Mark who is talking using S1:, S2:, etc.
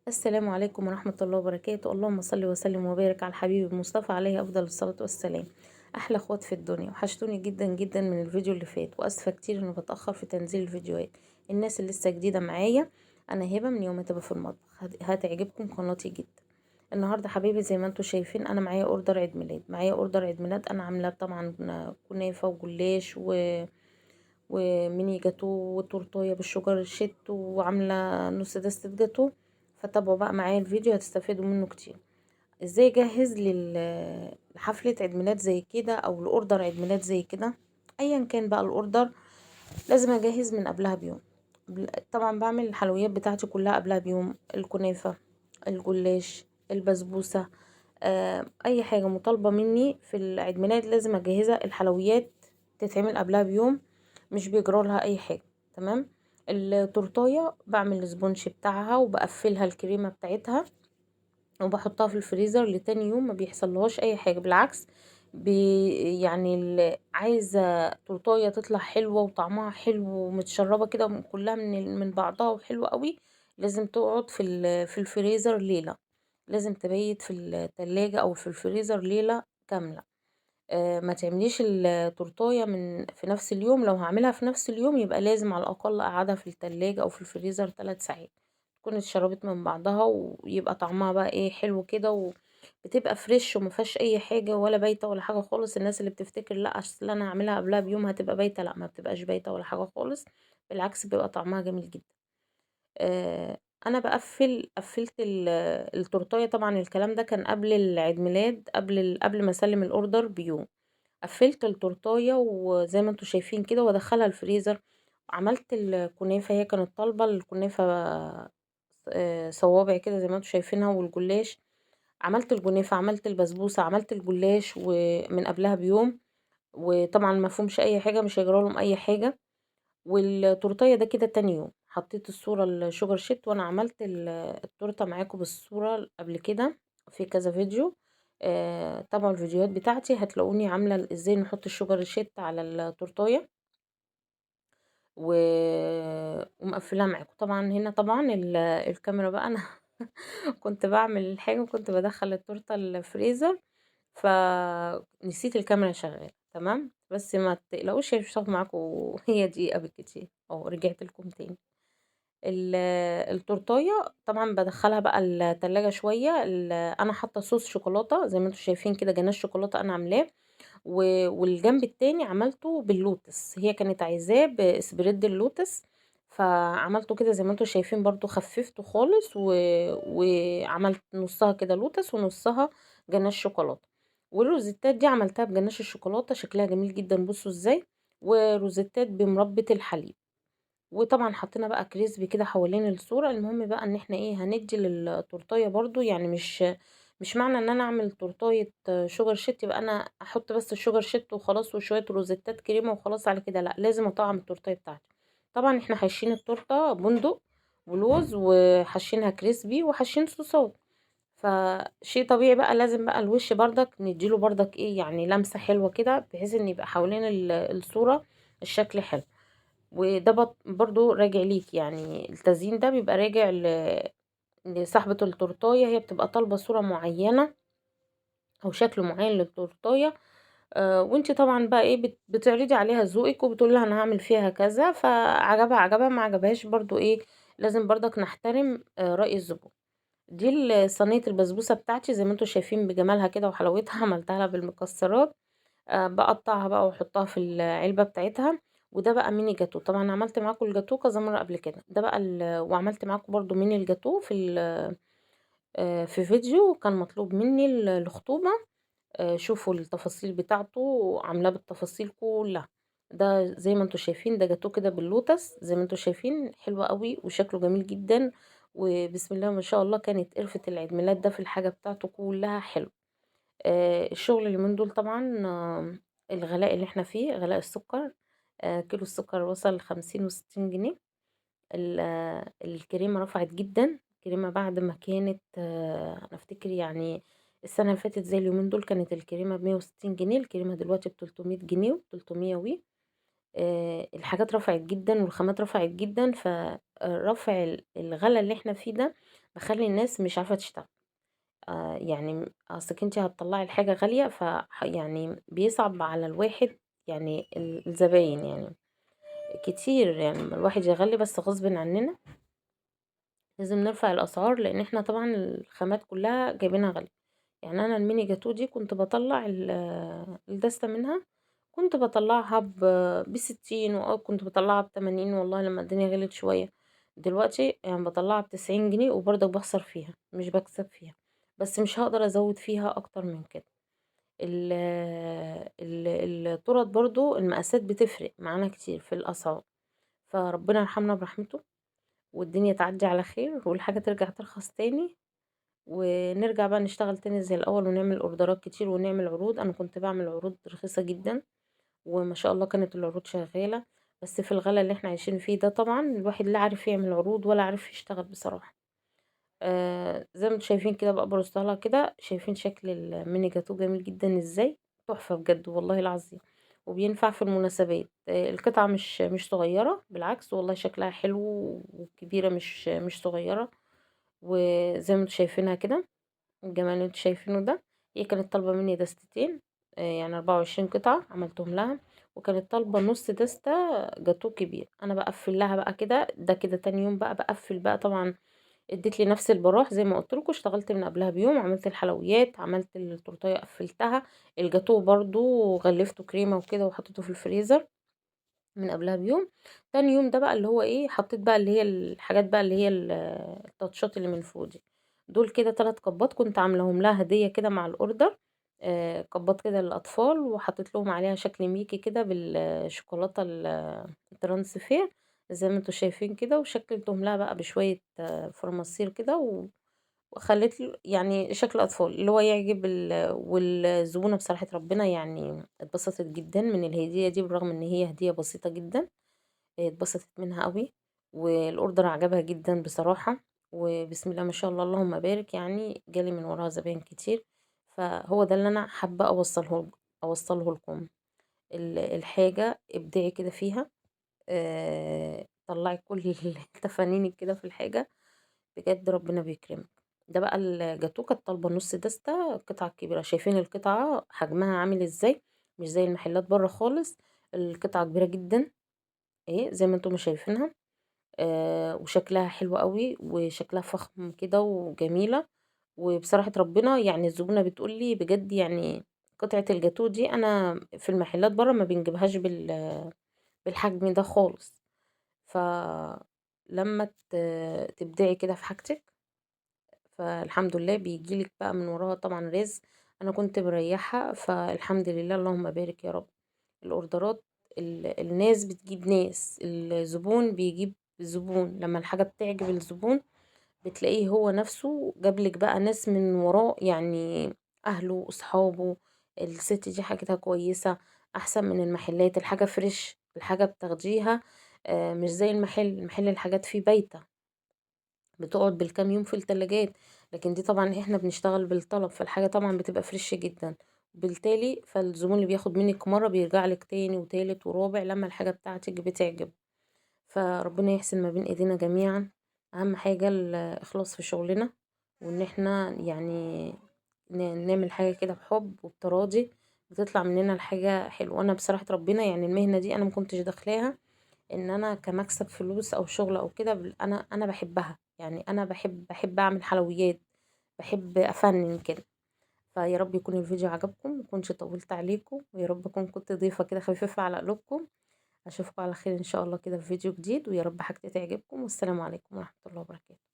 S1: السلام عليكم ورحمة الله وبركاته. اللهم صل وسلم وبارك على الحبيب المصطفى عليه أفضل الصلاة والسلام. أحلى اخوات في الدنيا، وحشتوني جدا جدا من الفيديو اللي فات، وأسفة كتير إني بتأخر في تنزيل الفيديوهات. الناس اللي لسه جديدة معايا، أنا هبة من يوم تبقى في المطبخ، هتعجبكم قناتي جدا. النهارده حبايبي زي ما انتم شايفين انا معايا order عيد ميلاد، معايا order عيد ميلاد. انا عامله طبعا كنافه وجلاش وميني جاتو وتورتايه بال sugar sheet، وعامله نص دستة جاتو. فتابعوا بقى معايا الفيديو هتستفيدوا منه كتير. ازاي اجهز لحفله عيد ميلاد زي كده او ل order عيد ميلاد زي كده، ايا كان بقى ال order لازم اجهز من قبلها بيوم. طبعا بعمل الحلويات بتاعتي كلها قبلها بيوم، الكنافه، الجلاش، البسبوسه، اي حاجة مطالبه مني في العيد ميلاد لازم اجهزها. الحلويات تتعمل قبلها بيوم، مش بيجرى لها اي حاجة. تمام. التورتايه بعمل ال sponge بتاعها وبقفلها الكريمة بتاعتها وبحطها في الفريزر لتاني يوم، ما بيحصلهاش اي حاجة. بالعكس يعني عايزه تورتايه تطلع حلوة وطعمها حلو ومتشربه كده كلها من بعضها وحلوه قوي، لازم تقعد في الفريزر ليلة، لازم تبيت في التلاجة او في الفريزر ليلة كاملة. ما تعمليش التورتايه من في نفس اليوم. لو هعملها في نفس اليوم يبقى لازم على الاقل اقعدها في التلاجة او في الفريزر 3 ساعات، تكون اتشربت من بعضها ويبقى طعمها بقى ايه حلو كده، وبتبقى fresh وما فيهاش اي حاجة ولا بايته ولا حاجة خالص. الناس اللي بتفتكر لا اصل انا هعملها قبلها بيوم هتبقى بايته، لا ما بتبقاش بايته ولا حاجة خالص، بالعكس بيبقى طعمها جميل جدا. انا قفلت التورتايه. طبعا الكلام ده كان قبل العيد ميلاد، قبل ما اسلم ال order بيوم. قفلت التورتايه وزي ما انتم شايفين كده وادخلها الفريزر. عملت الكنافه، هي كانت طالبه الكنافه صوابع كده زي ما انتم شايفينها، والجلاش. عملت الكنافه، عملت البسبوسه، عملت الجلاش ومن قبلها بيوم، وطبعا ما فيهمش اي حاجة، مش هيجرى لهم اي حاجة. والتورتايه ده كده تاني يوم حطيت الصورة ال sugar sheet، وانا عملت التورتة معاكم بالصورة قبل كده في كذا فيديو. طبعا الفيديوهات بتاعتي هتلاقوني عامله ازاي نحط ال sugar sheet على التورتايه ومقفلاها معاكم. طبعا هنا طبعا الكاميرا بقى انا كنت بعمل الحاجة وكنت بدخل التورتة الفريزر، فنسيت الكاميرا شغالة. تمام، بس ما تقلقوش هي مش هتاخد معاكم هي دقيقة بالكتير. اهو رجعت لكم تاني. التورتايه طبعا بدخلها بقى التلاجة شوية. انا حاطه صوص شوكولاتة زي ما انتم شايفين كده، جناش شوكولاتة انا عاملاه، والجنب التاني عملته باللوتس، هي كانت عايزاه ب spread اللوتس، فعملته كده زي ما انتم شايفين برضو، خففته خالص وعملت نصها كده لوتس ونصها جناش شوكولاتة. والروزيتات دي عملتها بجناش الشوكولاتة، شكلها جميل جدا، بصوا ازاي. وروزيتات بمربى الحليب، وطبعا حطينا بقى crispy كده حوالين الصورة. المهم بقى ان احنا ايه هندي للتورتايه برضو، يعني مش معنى ان انا اعمل تورتايه sugar sheet يبقى انا احط بس ال sugar sheet وخلاص وشوية روزيتات كريمة وخلاص على كده، لا لازم اطعم التورتايه بتاعتي. طبعا احنا حاشين التورتة بندق ولوز وحاشينها crispy وحاشين صوصات، فشيء طبيعي بقى لازم بقى الوش بردك نديله بردك ايه يعني لمسه حلوة كده، بحيث ان يبقى حوالين الصورة الشكل حلو. وده برضو راجع ليك، يعني التزيين ده بيبقى راجع لصاحبة التورتاية، هي بتبقى طالبة صورة معينة او شكل معين للتورتاية، وانت طبعا بقى ايه بتعرضي عليها ذوقك وبتقول لها انا هعمل فيها كذا، فعجبها عجبها، ما عجبهاش برضو ايه لازم برضك نحترم رأي الزبون. دي صينية البسبوسة بتاعتي زي ما انتم شايفين بجمالها كده وحلاوتها، عملتها لها بالمكسرات. بقطعها بقى واحطها في العلبة بتاعتها. وده بقى ميني جاتو، طبعا عملت معاكم الجاتو كذا مرة قبل كده، ده بقى وعملت معاكم برضو ميني الجاتو في فيديو كان مطلوب مني الخطوبة. شوفوا التفاصيل بتاعته، عاملاه بالتفاصيل كلها. ده زي ما انتم شايفين ده جاتو كده باللوتس زي ما انتم شايفين، حلو قوي وشكله جميل جدا، وبسم الله ما شاء الله كانت قرفه العيد ميلاد ده في الحاجة بتاعته كلها حلو. الشغل اللي من دول طبعا، الغلاء اللي احنا فيه، غلاء السكر، كيلو السكر وصل 50 و60 جنيه. الكريمة رفعت جدا، الكريمة بعد ما كانت انا افتكر يعني السنة اللي فاتت زي اليومين دول كانت الكريمة ب160 جنيه، الكريمة دلوقتي ب300 جنيه و300 وي. الحاجات رفعت جدا والخامات رفعت جدا، فرفع الغلا اللي احنا فيه ده باخلّي الناس مش عارفة تشتغل. يعني أصلِك أنتِ هتطلّعي الحاجة غالية، يعني بيصعب على الواحد يعني الزباين يعني كتير، يعني لمّا الواحد يغلّي بس غصبٍ عننا لازم نرفع الأسعار، لإن إحنا طبعًا الخامات كلها جايبينها غالية. يعني أنا الميني جاتوه دي كنت باطلّع الدستة منها، كنت باطلّعها ب60، وأوقات كنت باطلّعها ب80 والله لمّا الدنيا غليت شوية. دلوقتي يعني باطلّعها ب90 جنيه، وبرضه باخسر فيها مش باكسب فيها، بس مش هاقدر أزوّد فيها أكتر من كده. ال ال التُرَط برضه المقاسات بتفرق معانا كتير في الأسعار، فربنا يرحمنا برحمته، والدنيا تعدّي على خير، والحاجة ترجع ترخص تاني، ونرجع بقى نشتغل تاني زي الأول، ونعمل أوردرات كتير ونعمل عروض. أنا كنت باعمل عروض رخيصة جدًا، وما شاء الله كانت العروض شغالة، بس في الغلا اللي إحنا عايشين فيه ده طبعًا الواحد لا عارف يعمل عروض ولا عارف يشتغل بصراحة. زي ما أنتم شايفين كده بقى برصها لها كده، شايفين شكل الميني جاتوه جميل جدًا إزاي، تحفة بجد والله العظيم، وبينفع في المناسبات. القطعة مش صغيرة، بالعكس والله شكلها حلو وكبيرة، مش صغيرة، وزي ما أنتم شايفينها كده الجمال اللي أنتم شايفينه ده. هي كانت طالبة مني دستتين، يعني 24 قطعة عملتهم لها، وكانت طالبة نص دستة جاتوه كبير. أنا باقفل لها بقى كده، ده كده تاني يوم بقى باقفل بقى، طبعًا اديت لي نفس البراح زي ما قُلت لكم، اشتغلت من قبلها بيوم، عملت الحلويات، عملت التورتاية قفلتها، الجاتوه برضه غلفته كريمة وكده وحطيته في الفريزر من قبلها بيوم. تاني يوم ده بقى اللي هو إيه، حطيت بقى اللي هي الحاجات بقى اللي هي التاتشات اللي من فوق دي. دول كده 3 كبات كنت عاملاهم لها هدية كده مع ال order، كبات كده للأطفال، وحطيت لهم عليها شكل ميكي كده بالشوكولاتة الترانسفير زي ما أنتم شايفين كده، وشكلتهم لها بقى بشوية فرماسير كده، وخليت يعني شكل أطفال اللي هو يعجب والزبونة بصراحة ربنا يعني اتبسطت جدًا من الهدية دي، بالرغم إن هي هدية بسيطة جدًا، اتبسطت منها أوي، وال order عجبها جدًا بصراحة، وبسم الله ما شاء الله اللهم بارك، يعني جالي من وراها زباين كتير. فهو ده اللي أنا حابة أوصله لكم، الحاجة ابدعي كده فيها، طلعي كل تفانينك كده في الحاجة، بجد ربنا بيكرمك. ده بقى الجاتوه كانت طالبة نص دستة القطعة الكبيرة، شايفين القطعة حجمها عامل ازاي، مش زي المحلات بره خالص، القطعة كبيرة جدا اهي زي ما انتم ما شايفينها، وشكلها حلو قوي وشكلها فخم كده وجميلة. وبصراحة ربنا يعني الزبونة بتقول لي بجد يعني قطعة الجاتوه دي انا في المحلات بره ما بنجيبهاش بالحجم ده خالص. فلما تبدعي كده في حاجتك فالحمد لله بيجيلك بقى من وراها طبعا رزق. انا كنت مريحة فالحمد لله اللهم بارك يا رب. الاوردرات الناس بتجيب ناس، الزبون بيجيب زبون، لما الحاجة بتعجب الزبون بتلاقيه هو نفسه جابلك بقى ناس من وراه، يعني اهله واصحابه، الست دي حاجتها كويسة احسن من المحلات، الحاجة fresh، الحاجة بتاخديها، مش زي المحل، المحل الحاجات فيه بايتة بتقعد بالكام يوم في التلاجات، لكن دي طبعا احنا بنشتغل بالطلب، فالحاجة طبعا بتبقى fresh جدا، بالتالي فالزبون اللي بياخد منك مرة بيرجع لك تاني وتالت ورابع لما الحاجة بتاعتك بتعجب. فربنا يحسن ما بين ايدينا جميعا. اهم حاجة الاخلاص في شغلنا، وان احنا يعني نعمل حاجة كده بحب وبتراضي بتطلع مننا الحاجة حلوة. انا بصراحة ربنا يعني المهنة دي انا ما كنتش داخلاها ان انا كمكسب فلوس او شغل او كده، انا بحبها، يعني انا بحب اعمل حلويات، بحب افنن كده. فيا رب يكون الفيديو عجبكم، ما كنتش طولت عليكم، ويا رب اكون كنت ضيفة كده خفيفة على قلوبكم. اشوفكم على خير ان شاء الله كده في فيديو جديد، ويا رب حاجتي تعجبكم، والسلام عليكم ورحمة الله وبركاته.